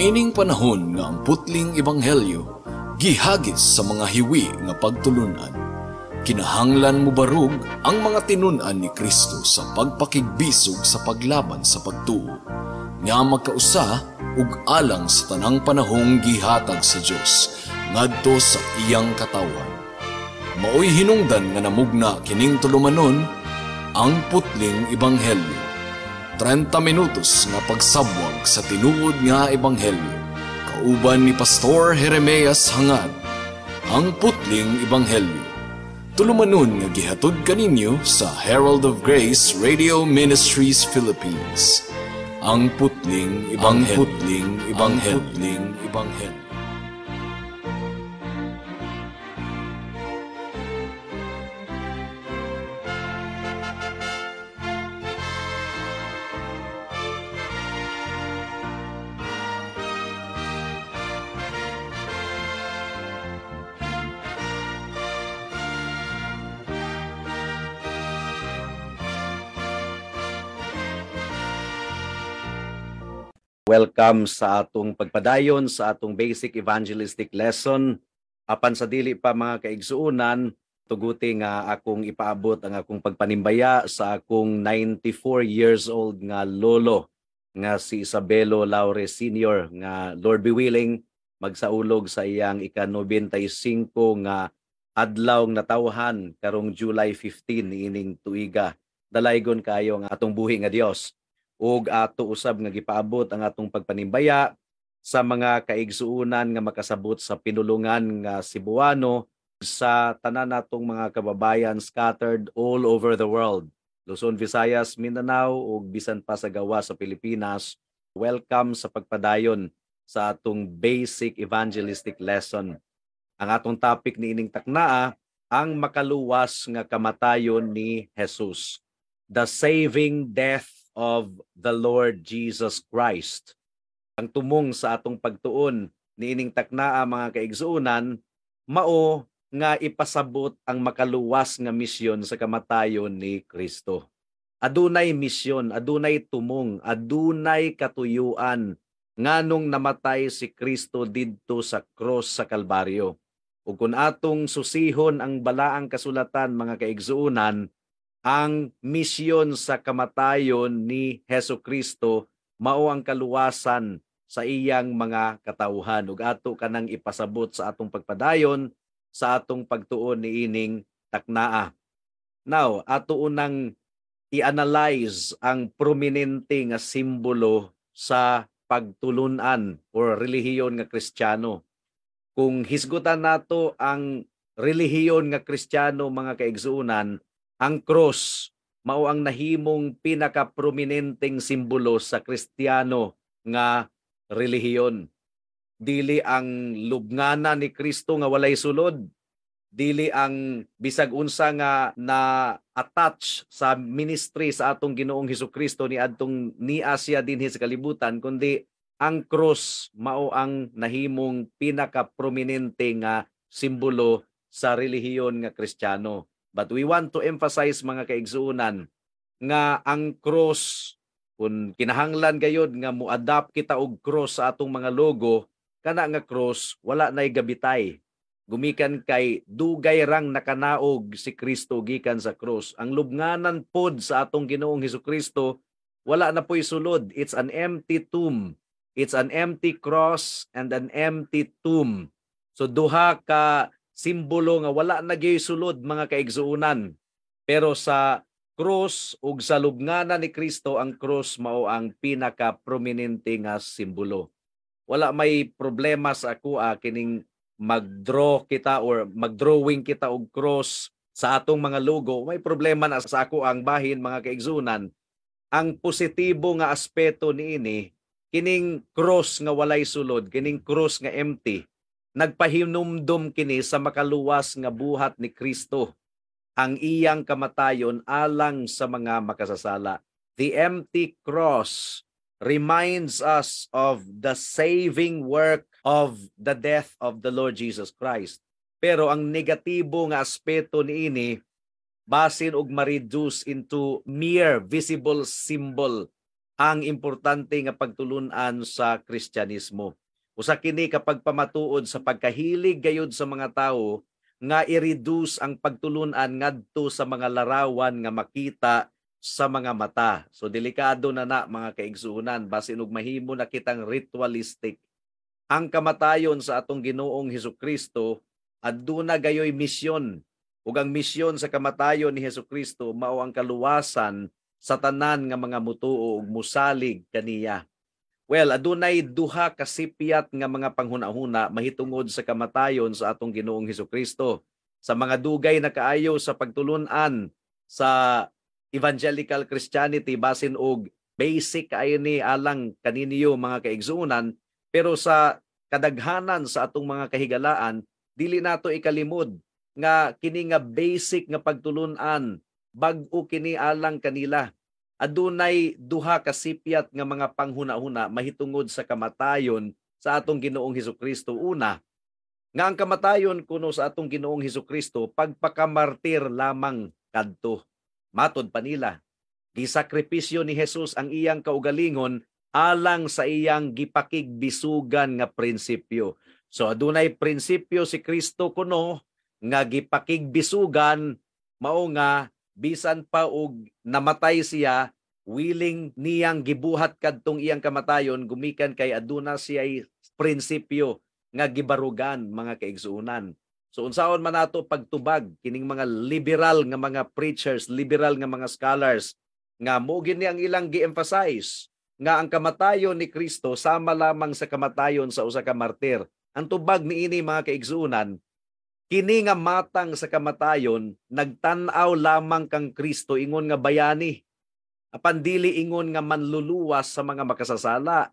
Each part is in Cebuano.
Niining panahon nga ang putling ebanghelyo gihagis sa mga hiwi nga pagtulunan, kinahanglan mobarog ang mga tinun-an ni Kristo sa pagpakigbisog sa paglaban sa pagtuo, nga magkausa ug alang sa tanang panahong gihatag sa Dios ngadto sa iyang katawhan. Maoy hinungdan nga namugna kining tulumanon, Ang Putling Ebanghelyo. 30 minutos nga pagsabwag sa tinuod nga ebanghelyo. Kauban ni Pastor Jeremias Hangad, Ang Putling Ebanghelyo. Tulumanon nga gihatod kaninyo sa Herald of Grace Radio Ministries Philippines. Ang Putling Ebanghelyo. Ang Putling Ebanghelyo. Putling Ebanghelyo. Welcome sa atong pagpadayon sa atong basic evangelistic lesson. Apan sa dili pa, mga kaigsuonan, tuguti nga akong ipaabot ang akong pagpanimbaya sa akong 94 years old nga lolo nga si Isabelo Laure Sr. nga, Lord be willing, magsaulog sa iyang ika-95 nga adlaw nga natawhan karong July 15 niining tuiga. Dalaygon kayo ang atong buhi nga Dios. Ug ato usab nga gipaabot ang atong pagpanimbaya sa mga kaigsuonan nga makasabot sa pinulungan nga Cebuano, sa tanan natong mga kababayan scattered all over the world. Luzon, Visayas, Mindanao ug bisan pa sa gawas sa Pilipinas. Welcome sa pagpadayon sa atong basic evangelistic lesson. Ang atong topic niining taknaa, ang makaluwas nga kamatayon ni Jesus. The saving death of the Lord Jesus Christ. Ang tumong sa atong pagtuon niining taknaa, mga kaigsuonan, mao nga ipasabot ang makaluwas nga misyon sa kamatayon ni Kristo. Adunay misyon, adunay tumong, adunay katuyuan nganong namatay si Kristo didto sa cross sa Kalbaryo. Ug kung atong susihon ang balaang kasulatan, mga kaigsuonan, ang misyon sa kamatayon ni Heso Kristo mao ang kaluwasan sa iyang mga katawhan. Ug ato kanang ipasabot sa atong pagpadayon sa atong pagtuon niining taknaa. Now, ato unang i-analyze ang prominente nga simbolo sa pagtulunan or relihiyon nga Kristiyano. Kung hisgutan nato ang relihiyon nga Kristiyano, mga kaigsuonan, ang cross mao ang nahimong pinaka-prominenteng simbolo sa Kristiyano nga relihiyon. Dili ang lubngana ni Kristo nga walay sulod, dili ang bisag unsa nga na attach sa ministry sa atong Ginoong Hesukristo ni adtong niya siya dinhi sa kalibutan, kundi ang cross mao ang nahimong pinaka-prominente nga simbolo sa relihiyon nga Kristiyano. But we want to emphasize, mga kaigsuonan, nga ang cross, kung kinahanglan gayod nga mo-adapt kita og cross sa atong mga logo, kana nga cross wala nay gabitay. Gumikan kay dugay rang nakanaog si Kristo gikan sa cross. Ang lubnganan pod sa atong Ginoong Hesukristo wala na po'y sulod. It's an empty tomb. It's an empty cross and an empty tomb. So duha ka simbolo nga wala na gyud sulod, mga kaigsuonan. Pero sa cross ug sa lubnganan ni Kristo, ang cross mao ang pinaka-prominente nga simbolo. Wala may problema sa ako kining mag-draw kita or mag-drawing kita og cross sa atong mga logo. May problema na sa ako ang bahin, mga kaigsuonan. Ang positibo nga aspeto niini, kining cross nga walay sulod, kining cross nga empty, nagpahinumdum kini sa makaluwas nga buhat ni Kristo, ang iyang kamatayon alang sa mga makasasala. The empty cross reminds us of the saving work of the death of the Lord Jesus Christ. Pero ang negatibo nga aspeto niini, basin og ma-reduce into mere visible symbol. ang importante nga pagtulunan sa Kristyanismo. Usa kini ka pagpamatuod sa pagkahilig gayud sa mga tawo nga i-reduce ang pagtulunan ngadto sa mga larawan nga makita sa mga mata. So delikado na na, mga kaigsuonan, basin og mahimo na kitang ritualistic. Ang kamatayon sa atong Ginoong Hesukristo aduna gayoy misyon, ug ang misyon sa kamatayon ni Hesukristo mao ang kaluwasan sa tanan nga mga mutuo ug musalig kaniya. Well, adunay duha ka sipyat nga mga panghuna-huna mahitungod sa kamatayon sa atong Ginoong Hesukristo. Sa mga dugay na kaayo sa pagtulun-an sa evangelical Christianity, basin og basic kaayo ni alang kaninyo, mga kaigsuonan, pero sa kadaghanan sa atong mga kahigalaan, dili nato ikalimod nga kini nga basic nga pagtulun-an, bag-o kini alang kanila. Adunay duha ka sipyat nga mga panghuna-huna mahitungod sa kamatayon sa atong Ginoong Hesukristo. Una, nga ang kamatayon kuno sa atong Ginoong Hesukristo pagpakamartir lamang kadto. Matod pa nila, gisakripisyo ni Jesus ang iyang kaugalingon alang sa iyang gipakigbisugan nga prinsipyo. So adunay prinsipyo si Kristo kuno nga gipakigbisugan, mao nga bisan pa og namatay siya, willing niyang gibuhat kadtong iyang kamatayon gumikan kay aduna siya prinsipyo nga gibarugan, mga kaigsuonan. So unsaon man nato pagtubag kining mga liberal nga mga preachers, liberal nga mga scholars nga mo gini ang ilang gi-emphasize nga ang kamatayon ni Kristo sama lamang sa kamatayon sa usa ka martir? Ang tubag niini, mga kaigsuonan, kini nga matang sa kamatayon nagtan-aw lamang kang Kristo ingon nga bayani, apan dili ingon nga manluluwas sa mga makasasala.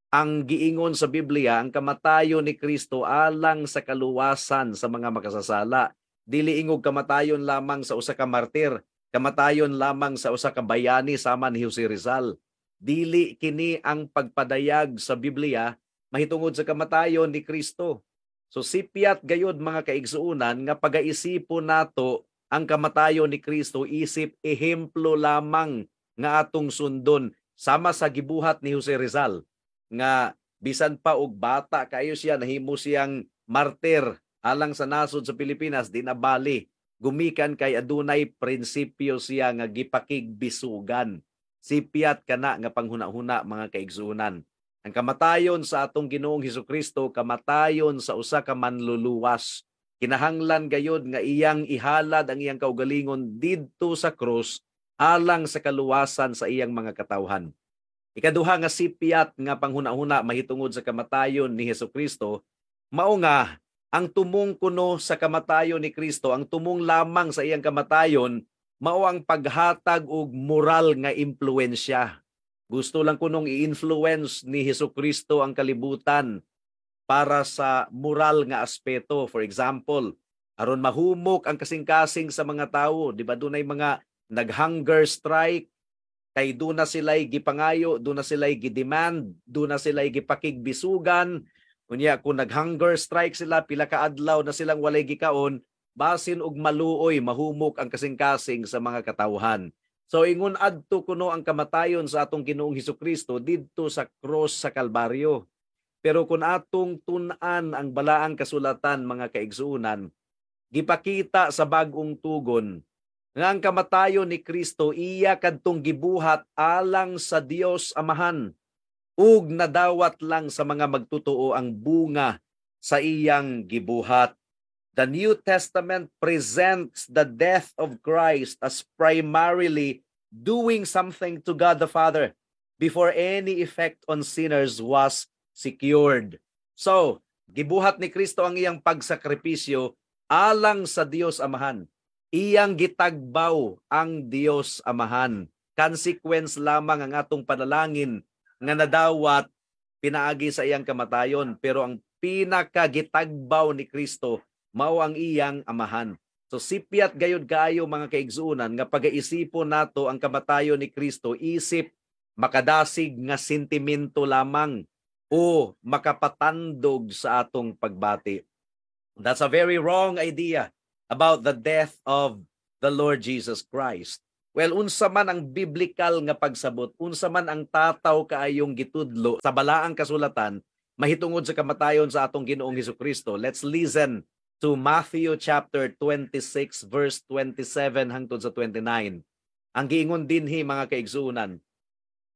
Ang giingon sa Biblia, ang kamatayon ni Kristo alang sa kaluwasan sa mga makasasala. Dili ingog kamatayon lamang sa usa ka martir, kamatayon lamang sa usa ka bayani sama ni Jose Rizal. Dili kini ang pagpadayag sa Biblia mahitungod sa kamatayon ni Kristo. So sipyat gayod, mga kaigsuonan, nga pagaisipon nato ang kamatayon ni Kristo isip ehemplo lamang nga atong sundon sama sa gibuhat ni Jose Rizal nga bisan pa og bata kayo siya, nahimo siyang martir alang sa nasod sa Pilipinas, di na bali gumikan kay adunay prinsipyo siya nga gipakigbisugan. Sipyat kana nga panghuna-huna, mga kaigsuonan. Ang kamatayon sa atong Ginoong Hesukristo, kamatayon sa usa ka manluluwas. Kinahanglan gayod nga iyang ihalad ang iyang kaugalingon didto sa krus alang sa kaluwasan sa iyang mga katawhan. Ikaduha nga sipyat nga panghuna-huna mahitungod sa kamatayon ni Hesukristo, mao nga ang tumong kuno sa kamatayon ni Kristo, ang tumong lamang sa iyang kamatayon, mao ang paghatag og moral nga impluwensya. Gusto lang kunong i-influence ni Hesukristo ang kalibutan para sa moral nga aspeto. For example, aron mahumok ang kasing-kasing sa mga tawo, di ba dunay mga nag-hunger strike kay duna sila'y gipangayo, duna sila'y gidemand, duna sila'y gipakigbisugan. Unya kung nag-hunger strike sila, pila ka adlaw na silang walay gikaon, basin og maluoy, mahumok ang kasing-kasing sa mga katawhan. So ingon adto kuno ang kamatayon sa atong Ginoong Hesukristo didto sa cross sa Kalbaryo. Pero kung atong tun-an ang balaang kasulatan, mga kaigsuonan, gipakita sa Bag-ong Tugon nga ang kamatayon ni Kristo iya kadtong gibuhat alang sa Dios Amahan ug nadawat lang sa mga magtotoo ang bunga sa iyang gibuhat. The New Testament presents the death of Christ as primarily doing something to God the Father before any effect on sinners was secured. So, gibuhat ni Kristo ang iyang pagsakripisyo alang sa Dios Amahan. Iyang gitagbaw ang Dios Amahan. Consequence lamang ang atong panalangin nga nadawat pinaagi sa iyang kamatayon, pero ang pinakagitagbaw ni Kristo mao ang iyang Amahan. So sipyat gayud kaayo, mga kaigsuonan, nga pagaisipon nato ang kamatayon ni Kristo isip makadasig nga sentimento lamang o makapatandog sa atong pagbati. That's a very wrong idea about the death of the Lord Jesus Christ. Well, unsa man ang biblical nga pagsabot, unsa man ang tataw kaayong gitudlo sa balaang kasulatan mahitungod sa kamatayon sa atong Ginoong Hesukristo? Let's listen to Matthew chapter 26 verse 27 hangtod sa 29. Ang giingon dinhi, mga kaigsuonan,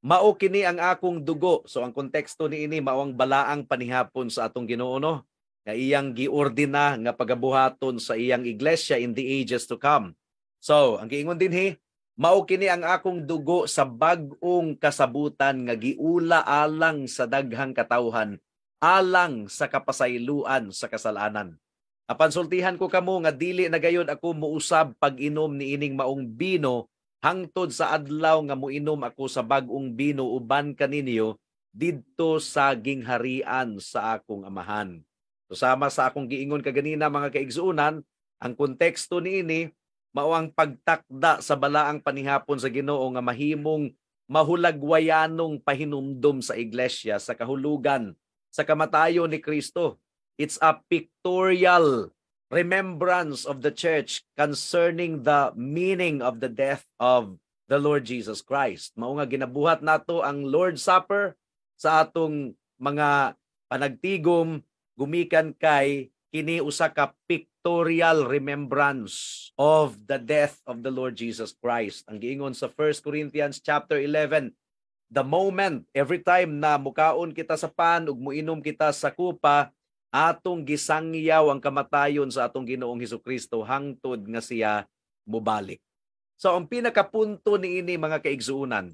"Mao kini ang akong dugo." So ang konteksto niini mao ang balaang panihapon sa atong Ginoo, no? Nga iyang giordina nga pagabuhaton sa iyang iglesia in the ages to come. So, ang giingon dinhi, "Mao kini ang akong dugo sa bag-ong kasabutan nga giula alang sa daghang katawhan, alang sa kapasayloan sa kasalanan. Apan sultihan ko kamo nga dili na gayon ako muusab pag-inom niining maong bino hangtod sa adlaw nga muinom ako sa bag-ong bino uban kaninyo didto sa gingharian sa akong Amahan." So sama sa akong giingon kaganina, mga kaigsuonan, ang konteksto niini mao ang pagtakda sa balaang panihapon sa Ginoo nga mahimong mahulagwayanong pahinumdom sa iglesia sa kahulugan sa kamatayon ni Kristo. It's a pictorial remembrance of the church concerning the meaning of the death of the Lord Jesus Christ. Mao nga ginabuhat nato ang Lord's Supper sa atong mga panagtigom gumikan kay kini usa ka pictorial remembrance of the death of the Lord Jesus Christ. Ang giingon sa 1 Corinthians chapter 11, the moment every time na mukaon kita sa pan ug muinom kita sa kupa, atong gisangyaw ang kamatayon sa atong Ginoong Hesukristo hangtod nga siya mobalik. So ang pinakapunto niini, mga kaigsuonan,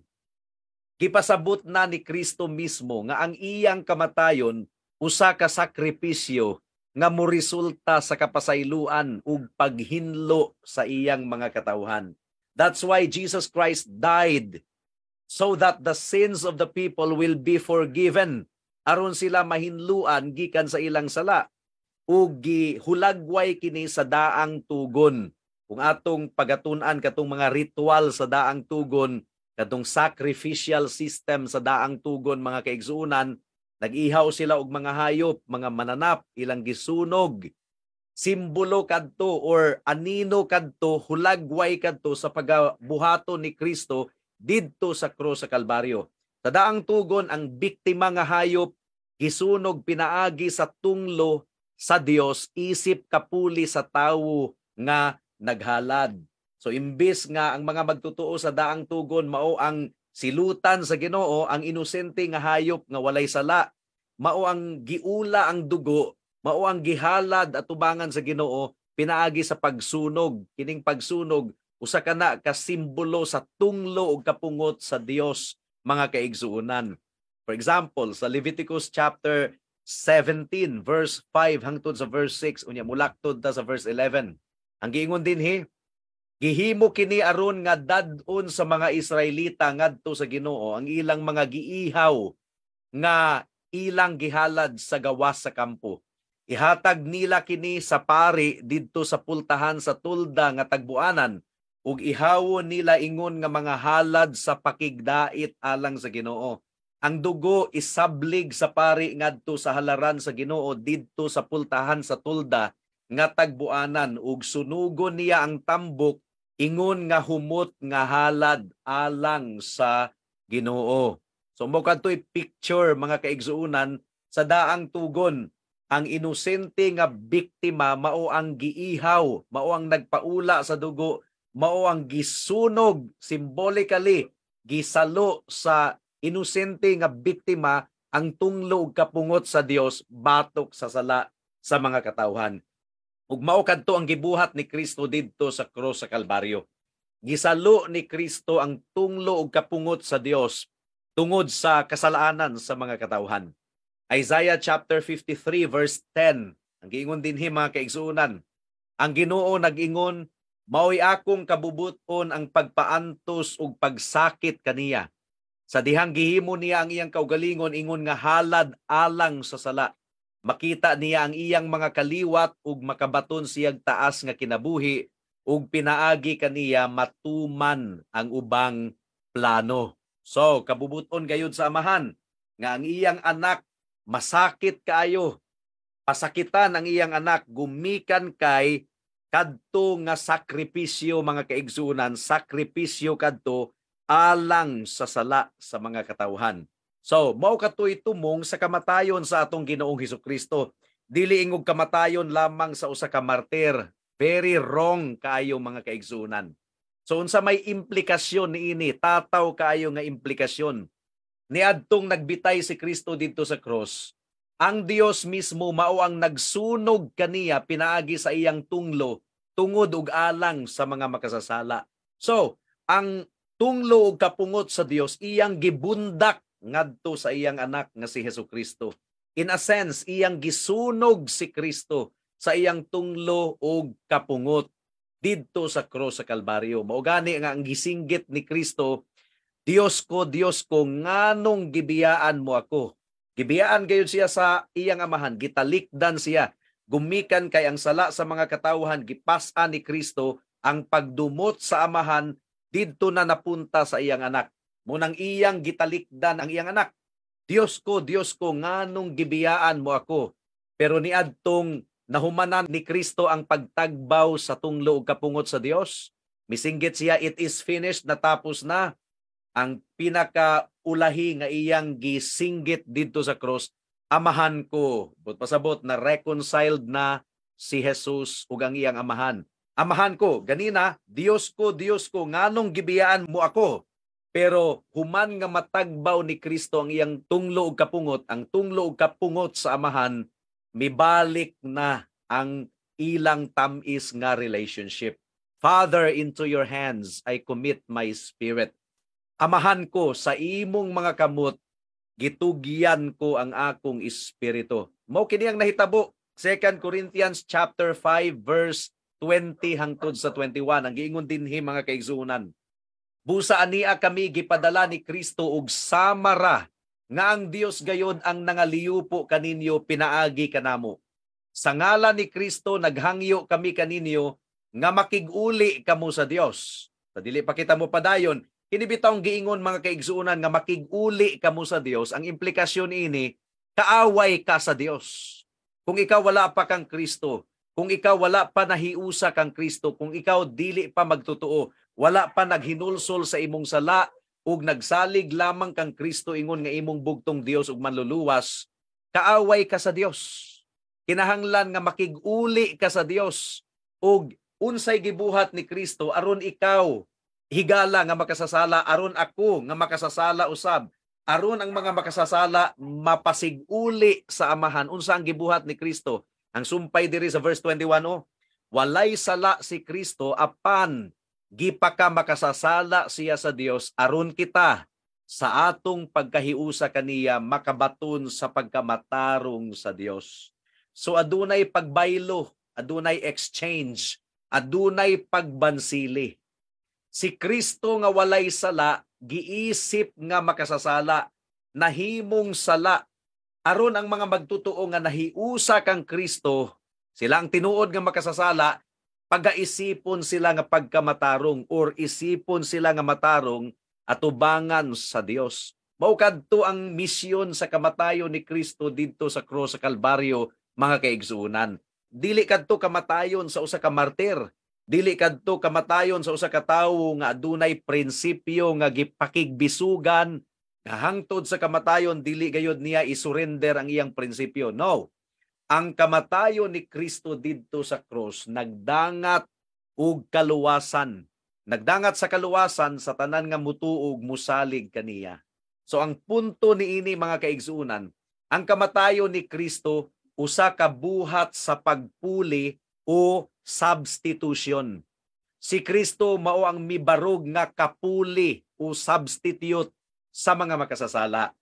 gipasabot na ni Kristo mismo nga ang iyang kamatayon usa ka sakripisyo nga moresulta sa kapasayloan ug paghinlo sa iyang mga katawhan. That's why Jesus Christ died, so that the sins of the people will be forgiven, aron sila mahinluan gikan sa ilang sala, ug gihulagway kini sa daang tugon. Kung atong pagatun-an katong mga ritual sa daang tugon, katong sacrificial system sa daang tugon, mga kaigsuonan, nag-ihaw sila og mga hayop, mga mananap, ilang gisunog. Simbolo kadto or anino kadto, hulagway kadto sa pagabuhaton ni Kristo didto sa krus sa Kalbaryo. Sa daang tugon, ang biktima nga hayop gisunog pinaagi sa tunglo sa Dios isip kapuli sa tawo nga naghalad. So imbis nga ang mga magtutuo sa daang tugon mao ang silutan sa Ginoo, ang inosente nga hayop nga walay sala mao ang giula ang dugo, mao ang gihalad atubangan sa Ginoo pinaagi sa pagsunog. Kining pagsunog usa ka na ka simbolo sa tunglo ug kapungot sa Dios, mga kaigsuonan. For example, sa Leviticus chapter 17 verse 5 hangtod sa verse 6, unya mulaktod ta sa verse 11. Ang giingon dinhi, "Gihimo kini aron nga dad-on sa mga Israelita ngadto sa Ginoo ang ilang mga giihaw nga ilang gihalad sa gawas sa kampo. Ihatag nila kini sa pari didto sa pultahan sa tolda nga tagbuanan ug ihawon nila ingon nga mga halad sa pakigdait alang sa Ginoo. Ang dugo isablig sa pari ngadto sa halaran sa Ginoo didto sa pultahan sa tolda nga tagbuanan ug sunugon niya ang tambok ingon nga humot nga halad alang sa Ginoo." So mo kadto'y picture, mga kaigsuonan, sa daang tugon. Ang inosente nga biktima mao ang giihaw, mao ang nagpaula sa dugo, mao ang gisunog symbolically, gisalo sa inosente nga biktima ang tunglo ug kapungot sa Dios batok sa sala sa mga katawhan. Ug mao kadto ang gibuhat ni Kristo didto sa krus sa Kalbaryo. Gisalo ni Kristo ang tunglo ug kapungot sa Dios tungod sa kasalanan sa mga katawhan. Isaiah chapter 53 verse 10. Ang giingon dinhi, mga kaigsuonan, "Ang Ginoo nag-ingon, mao'y akong kabubuton ang pagpaantos ug pagsakit kaniya sa dihang gihimo niya ang iyang kaugalingon ingon nga halad alang sa sala. Makita niya ang iyang mga kaliwat ug makabaton siyag taas nga kinabuhi ug pinaagi kaniya matuman ang ubang plano." So, kabubuton gayud sa Amahan nga ang iyang anak masakit kaayo. Pasakitan ang iyang anak gumikan kay Kadto nga sakripisyo, mga kaigsuonan, sakripisyo kadto alang sa sala sa mga katawhan. So, mao katoy tumong sa kamatayon sa atong Ginoong Hesukristo. Dili ingog kamatayon lamang sa usa ka martir. Very wrong kaayo, mga kaigsuonan. So unsa may implikasyon niini? Tataw kaayo nga implikasyon. Niadtong nagbitay si Kristo didto sa cross, ang Dios mismo mao ang nagsunog kaniya pinaagi sa iyang tunglo tungod ug alang sa mga makasasala. So, ang tunglo ug kapungot sa Dios iyang gibundak ngadto sa iyang anak nga si Hesukristo. In a sense, iyang gisunog si Kristo sa iyang tunglo ug kapungot didto sa cross sa Kalbaryo. Mao gani nga ang gisinggit ni Kristo, "Diyos ko, Diyos ko, nganong gibiyaan mo ako?" Gibiyaan gayud siya sa iyang Amahan, gitalikdan siya. Gumikan kay ang sala sa mga katawhan gipas-an ni Kristo, ang pagdumot sa Amahan didto na napunta sa iyang anak. Munang iyang gitalikdan ang iyang anak. "Diyos ko, Diyos ko, nganong gibiyaan mo ako?" Pero niadtong nahumanan ni Kristo ang pagtagbaw sa tunglo ug kapungot sa Dios, misinggit siya, "It is finished," natapos na. Ang pinakaulahi nga iyang gisinggit didto sa cross, "Amahan ko." But pasabot na reconciled na si Jesus ug ang iyang Amahan. "Amahan ko," ganina, "Diyos ko, Diyos ko, nganong gibiyaan mo ako?" Pero human nga matagbaw ni Kristo ang iyang tunglo ug kapungot, ang tunglo ug kapungot sa Amahan, mibalik na ang ilang tamis nga relationship. "Father, into your hands I commit my spirit." "Amahan ko, sa imong mga kamot gitugyan ko ang akong espiritu." Mao kini ang nahitabo. 2 Corinthians chapter 5 verse 20 hangtod sa 21. Ang giingon dinhi, mga kaigsuonan. Busa ania kami gipadala ni Kristo og samara nga ang Dios gayod ang nangaliyupo kaninyo pinaagi kanamo. Sa ngalan ni Kristo naghangyo kami kaninyo nga makig-uli kamo sa Dios. Sa dili pa kita mo padayon, kini bitawng giingon, mga kaigsuonan, nga makig-uli kamo sa Dios, ang implikasyon ini, kaaway ka sa Dios. Kung ikaw wala pa kang Kristo, kung ikaw wala pa nahiusa kang Kristo, kung ikaw dili pa magtotoo, wala pa naghinulsol sa imong sala ug nagsalig lamang kang Kristo ingon nga imong bugtong Dios ug manluluwas, kaaway ka sa Dios. Kinahanglan nga makig-uli ka sa Dios. Ug unsay gibuhat ni Kristo aron ikaw higala nga makasasala, aron ako nga makasasala usab, aron ang mga makasasala mapasiguli sa Amahan? Unsa ang gibuhat ni Kristo? Ang sumpay diri sa verse 21, oh, walay sala si Kristo apan gipaka makasasala siya sa Dios aron kita sa atong pagkahiusa kaniya makabaton sa pagkamatarong sa Dios. So adunay pagbaylo, adunay exchange, adunay pagbansili. Si Kristo nga walay sala, giisip nga makasasala, nahimong sala aron ang mga magtotoo nga nahiusa kang Kristo, sila ang tinuod nga makasasala, pagaisipon sila nga pagkamatarong or isipon sila nga matarong atubangan sa Dios. Mao kadto ang misyon sa kamatayon ni Kristo didto sa krus sa Kalbaryo, mga kaigsuonan. Dili kadto kamatayon sa usa ka martir. Dili kadto kamatayon sa usa ka tawo nga adunay prinsipyo nga gipakigbisugan nga hangtod sa kamatayon dili gayod niya isurrender ang iyang prinsipyo. No. Ang kamatayon ni Kristo didto sa krus nagdangat og kaluwasan. Nagdangat sa kaluwasan sa tanan nga mutuo ug musalig kaniya. So ang punto niini, mga kaigsuonan, ang kamatayon ni Kristo usa ka buhat sa pagpuli o substitution. Si Kristo mao ang mibarog nga kapuli o substitute sa mga makasasala.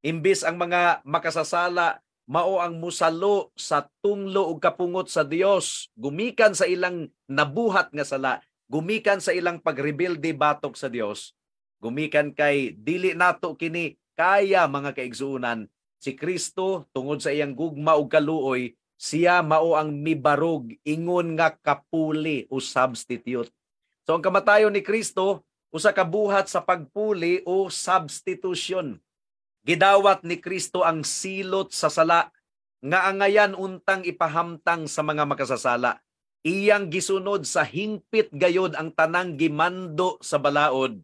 Imbis ang mga makasasala mao ang musalo sa tunglo ug kapungot sa Dios, gumikan sa ilang nabuhat nga sala, gumikan sa ilang pagrebelde batok sa Dios, gumikan kay dili nato kini kaya, mga kaigsuonan, si Kristo tungod sa iyang gugma ug kaluoy, siya mao ang mibarog ingon nga kapuli o substitute. So ang kamatayon ni Kristo usa ka buhat sa pagpuli o substitution. Gidawat ni Kristo ang silot sa sala nga angayan untang ipahamtang sa mga makasasala. Iyang gisunod sa hingpit gayod ang tanang gimando sa balaod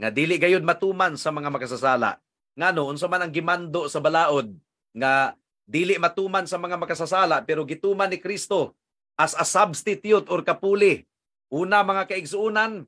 nga dili gayod matuman sa mga makasasala. Ngano, unsa man ang gimando sa balaod nga dili matuman sa mga makasasala pero gituman ni Kristo as a substitute or kapuli? Una, mga kaigsuonan,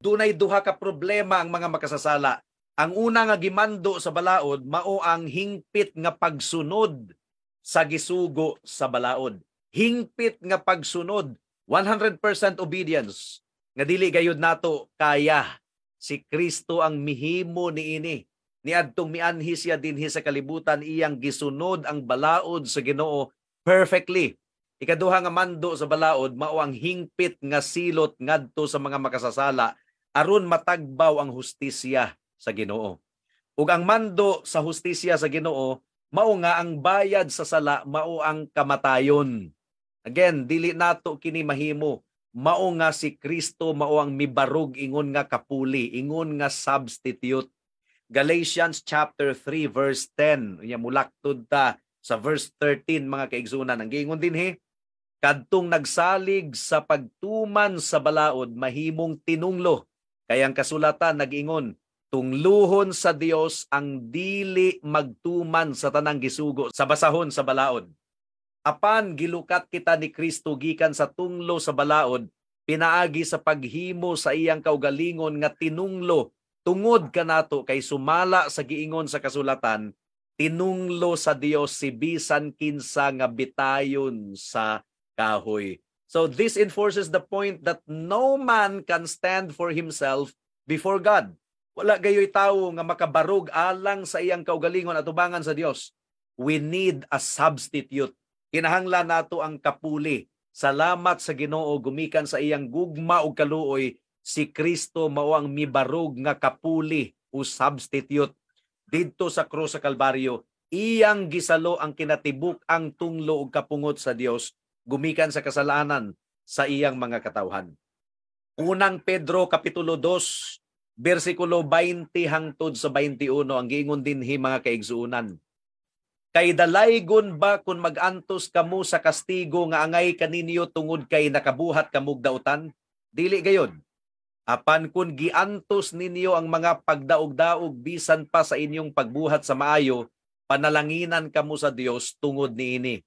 dunay duha ka problema ang mga makasasala. Ang una nga gimando sa balaod mao ang hingpit nga pagsunod sa gisugo sa balaod. Hingpit nga pagsunod, 100% obedience nga dili gayud nato kaya. Si Kristo ang mihimo niini. Niadtong mianhi siya dinhi sa kalibutan, iyang gisunod ang balaod sa Ginoo perfectly. Ikaduha nga mando sa balaod mao ang hingpit nga silot ngadto sa mga makasasala aron matagbaw ang hustisya sa Ginoo. Ug ang mando sa hustisya sa Ginoo mao nga ang bayad sa sala mao ang kamatayon. Again, dili nato kini mahimo. Mao nga si Kristo mao ang mibarog ingon nga kapuli, ingon nga substitute. Galatians chapter 3 verse 10. Unya mulaktod ta sa verse 13, mga kaigsunan. Ang giingon dinhi, kadtong nagsalig sa pagtuman sa balaod mahimong tinunglo. Kay ang kasulatan nag-ingon, tungluhon sa Dios ang dili magtuman sa tanang gisugo sa basahon sa balaod. Apan gilukat kita ni Kristo gikan sa tunglo sa balaod pinaagi sa paghimo sa iyang kaugalingon nga tinunglo tungod kanato, kay sumala sa giingon sa kasulatan, tinunglo sa Dios si bisan kinsa nga bitayon sa kahoy. So this enforces the point that no man can stand for himself before God. Wala gayoy tawo nga makabarog alang sa iyang kaugalingon atubangan sa Dios. We need a substitute. Kinahanglan nato ang kapuli. Salamat sa Ginoo, gumikan sa iyang gugma ug kaluoy, si Kristo mao ang mibarog nga kapuli o substitute didto sa krus sa Kalbaryo. Iyang gisalo ang kinatibuk-ang tunglo ug kapungot sa Dios gumikan sa kasalanan sa iyang mga katawhan. Unang Pedro kapitulo 2 bersikulo 20 hangtod sa 21, ang giingon dinhi, mga kaigsuonan. Kay dalaygon ba kung magantos kamo sa kastigo nga angay kaninyo tungod kay nakabuhat kamog dautan? Dili gayod. Apan kung giantos ninyo ang mga pagdaog-daog bisan pa sa inyong pagbuhat sa maayo, panalanginan kamo sa Dios tungod niini.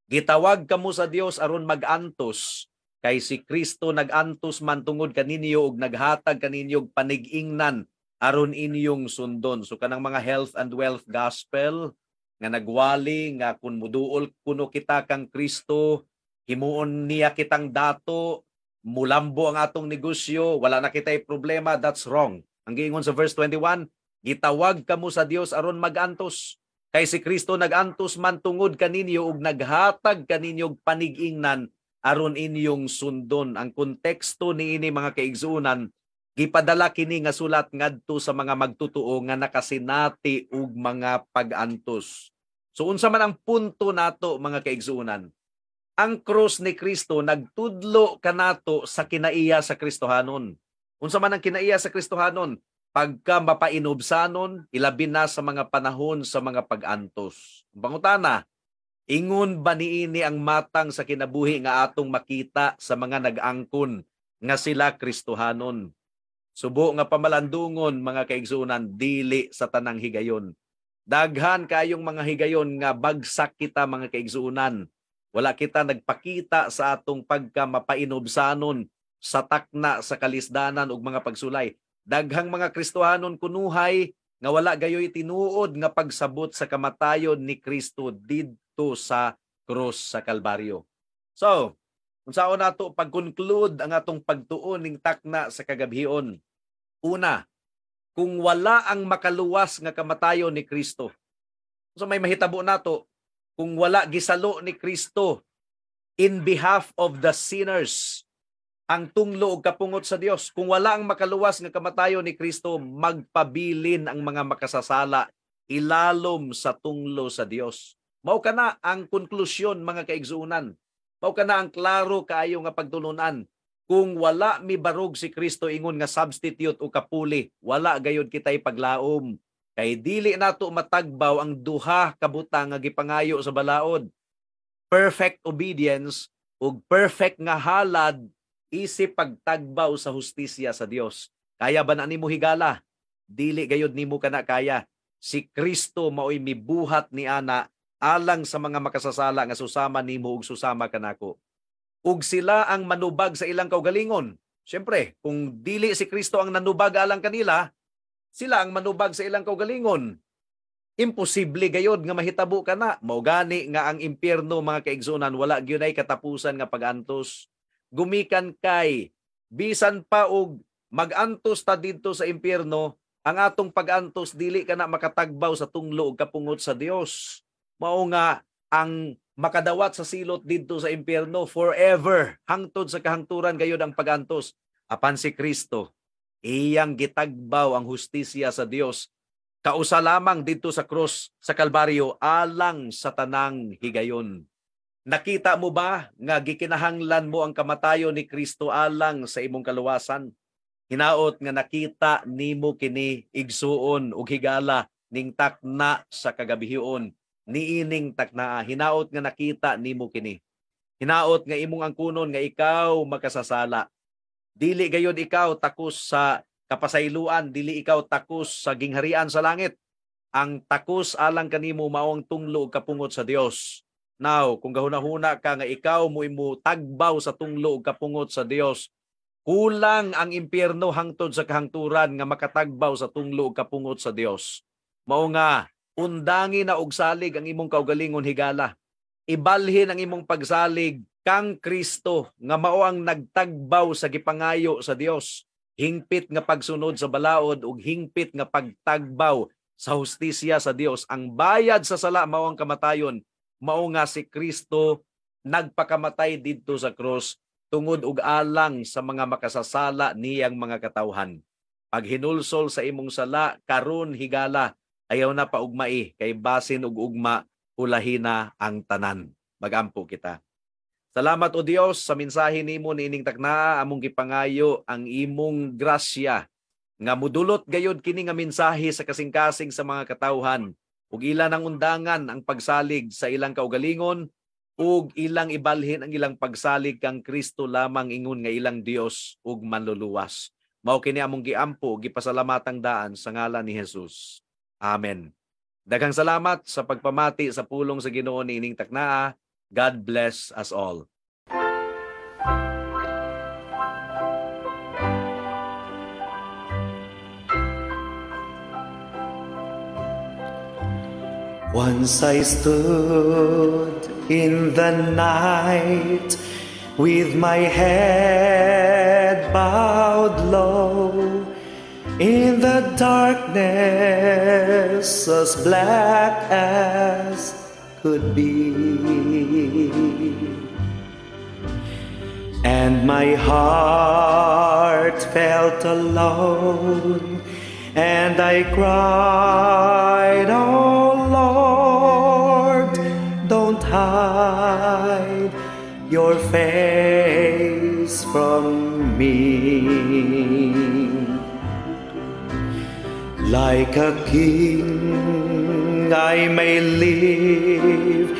Gitawag kamo sa Dios aron magantos, kay si Kristo nagantos man tungod kaninyo ug naghatag kaninyo og panig-ingnan aron inyong sundon. So kanang mga health and wealth gospel nga nagwali nga kung muduol kuno kita kang Kristo, himuon niya kitang dato, mulambo ang atong negosyo, wala na kitay problema, that's wrong. Ang giingon sa verse 21, gitawag kamo sa Dios aron magantos. Kay si Kristo nagantos man tungod kaninyo ug naghatag kaninyo og panig-ingnan aron inyong sundon. Ang konteksto niini, mga kaigsuonan, gipadala kini nga sulat ngadto sa mga magtutuo nga nakasinati og mga pag-antos. So unsa man ang punto nato, mga kaigsuonan? Ang krus ni Kristo nagtudlo kanato sa kinaiya sa Kristohanon. Unsa man ang kinaiya sa Kristohanon? Pagka mapainubsanon, ilabi na sa mga panahon sa mga pag-antos. Ang pangutana, ingon ba niini ang matang sa kinabuhi nga atong makita sa mga nag-angkon nga sila Kristohanon? Subo nga pamalandungon, mga kaigsuonan, dili sa tanang higayon. Daghan kayong mga higayon nga bagsak kita, mga kaigsuonan. Wala kita nagpakita sa atong pagka mapainubsanon sa takna sa kalisdanan ug mga pagsulay. Daghang mga Kristohanon kunuhay nga wala gayoy tinuod nga pagsabot sa kamatayon ni Kristo didto sa krus sa Kalbaryo. So, unsaon nato pag-conclude ang atong pagtuon ning takna sa kagabhion? Una, kung wala ang makaluwas nga kamatayon ni Kristo, so may mahitabo nato kung wala gisalo ni Kristo in behalf of the sinners ang tunglo og kapungot sa Dios? Kung wala ang makaluwas nga kamatayon ni Kristo, magpabilin ang mga makasasala ilalom sa tunglo sa Dios. Mao kana ang konklusyon, mga kaigsuonan. Mao kana ang klaro kaayo nga pagtulunan. Kung wala mibarog si Kristo ingon nga substitute o kapuli, wala gayud kitay paglaom. Kay dili nato matagbaw ang duha ka butang nga gipangayo sa balaod: perfect obedience Ug perfect nga halad isip pagtagbaw sa hustisya sa Dios. Kaya ba na nimo, higala? Dili gayud nimo kana kaya. Si Kristo maoy mibuhat ni ana alang sa mga makasasala nga susama nimo ug susama kanako. Ug sila ang manubag sa ilang kaugalingon. Siyempre, kung dili si Kristo ang nanubag alang kanila, sila ang manubag sa ilang kaugalingon. Imposible gayod nga mahitabo kana. Mao gani nga ang impyerno, mga kaigsunan, wala gyud ay katapusan nga pagantos. Gumikan kay bisan pa og magantos ta didto sa impyerno, ang atong pagantos dili kana makatagbaw sa tunglo ug kapungot sa Dios. Mao nga ang makadawat sa silot didto sa impyerno forever, hangtod sa kahangturan gayud ang pagantos. Apan si Kristo, iyang gitagbaw ang hustisya sa Dios kausa lamang didto sa krus sa Kalbaryo alang sa tanang higayon. Nakita mo ba nga gikinahanglan mo ang kamatayon ni Kristo alang sa imong kaluwasan? Hinaot nga nakita nimo kini, igsuon ug higala, ning takna sa kagabihion niining taknaa. Hinaot nga nakita nimo kini. Hinaot nga imong angkunon nga ikaw makasasala. Dili gayud ikaw takos sa kapasayloan, dili ikaw takos sa gingharian sa langit. Ang takos alang kanimo mao ang tunglo ug kapungot sa Dios. Now, kung gahuna-huna ka nga ikaw mo imo tagbaw sa tunglo ug kapungot sa Dios, kulang ang impyerno hangtod sa kahangturan nga makatagbaw sa tunglo ug kapungot sa Dios. Mao nga undangi na og salig ang imong kaugalingon, higala. Ibalhin ang imong pagsalig kang Kristo nga mao ang nagtagbaw sa gipangayo sa Dios. Hingpit nga pagsunod sa balaod ug hingpit nga pagtagbaw sa hustisya sa Dios. Ang bayad sa sala mao ang kamatayon. Mao nga si Kristo nagpakamatay didto sa krus tungod ug alang sa mga makasasala niyang mga katawhan. Paghinulsol sa imong sala karon, higala, ayaw na paugmai kay basin ug ugma ulahina ang tanan. Magampo kita. Salamat, O Dios, sa mensahe nimo niining taknaa. Among gipangayo ang imong grasya nga mudulot gayud kini nga mensahe sa kasing-kasing sa mga katawhan ug ila nang undangan ang pagsalig sa ilang kaugalingon ug ilang ibalhin ang ilang pagsalig kang Kristo lamang ingon nga ilang Dios ug manluluwas. Mao kini among giampo, gipasalamatang daan sa ngalan ni Jesus. Amen. Daghang salamat sa pagpamati sa pulong sa Ginoo niining taknaa. God bless us all. Once I stood in the night with my head bowed low, in the darkness as black as could be. And my heart felt alone, and I cried, "Oh Lord, don't hide your face from me." Like a king I may live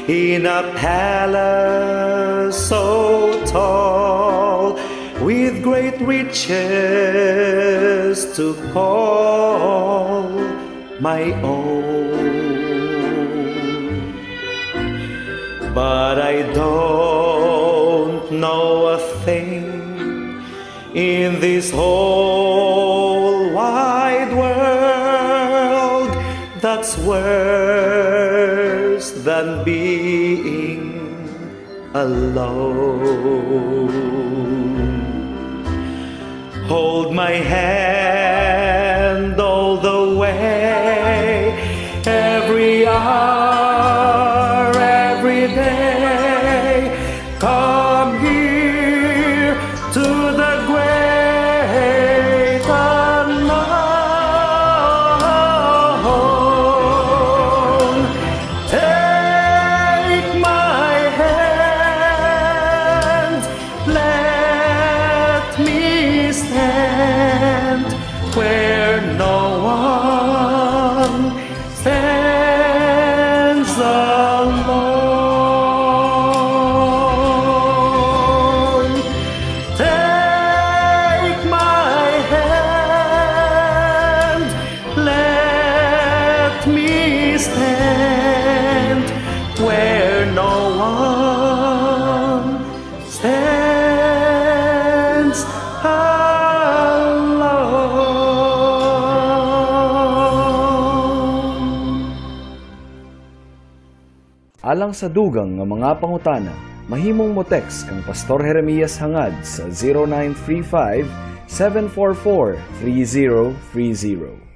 in a palace so tall, with great riches to call my own. But I don't know a thing in this whole wide world that's worse than being alone. Hold my hand all the way, every hour, every day. Come here to the great unknown. Take my hand, let me stand where no one stands alone. Alang sa dugang nga mga pangutana, mahimong mo text kang Pastor Jeremias Hangad sa 0935 744 3030.